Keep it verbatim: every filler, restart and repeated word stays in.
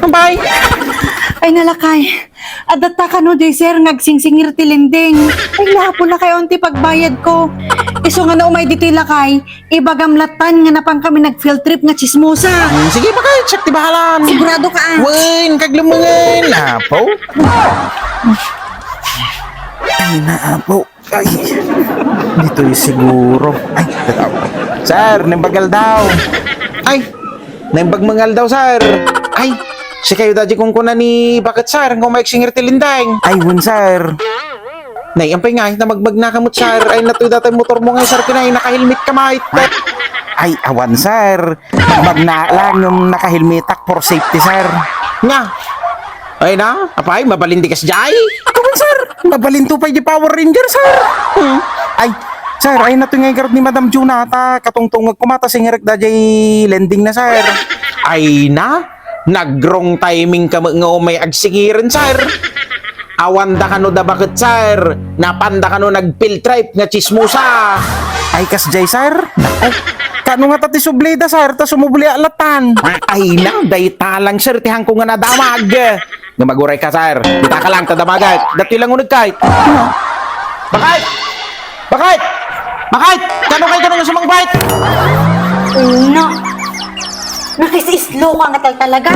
Ampay! Ay, nalakay. Adda ta kano, jay, sir, nga agsingsingir ti lending. Ay, napo na kayo ti pagbayad ko. Isu nga naumay ditoy lakay, ibagam latan nga napan kami nag-field trip nga chismosa. Hmm, sige, bakit? Siak ti bahalan. Sigurado ka, ah? Wen, kaglumengen. Apo? Ay, naapo. Ay, ditoy siguro. Ay, tataw. Sir, naimbag nga aldaw. Ay, naimbag nga aldaw, sir. Ay, sikayo da jay kunkuna ni bakit, sir, nga umay agsingir ti lending? Ay, wen, sir. Nay, ampay nga, ay, namagmagna ka met, sir. Ay, natoy datoy motor mo nga, sir, kinay, naka-helmet ka met. Ay, awan, sir. Magna lang yung naka-helmetak for safety, sir. Nga. Ay na, apay, mabalin di kas jay? Kaman, sir. Mabalinto pay di Power Ranger, sir. Hmm. Ay, sir, ay natoy nga igarod ni Madam Juna, ta katungtungag ko met ta singirek da jay lending na, sir. Ay na, nag-wrong timing ka met nga umay agsingiren, sir. Awan da kano da bakit, sir? Napan da kano nag-field trip nga chismosa? Ay, kas jay, sir? Naku, kano nga ta ti sublida, sir? Ta sumubli a latan. Ay na, dayta lang, sir, ti hangko nga nadamag. Nga maguray ka, sir. Kita ka lang, tadamagan. Dati lang uneg kay. Bakit? Bakit? Bakit? Kano kay kano nga sumangpay? Una, nakis-islo ka nga tal-, talaga.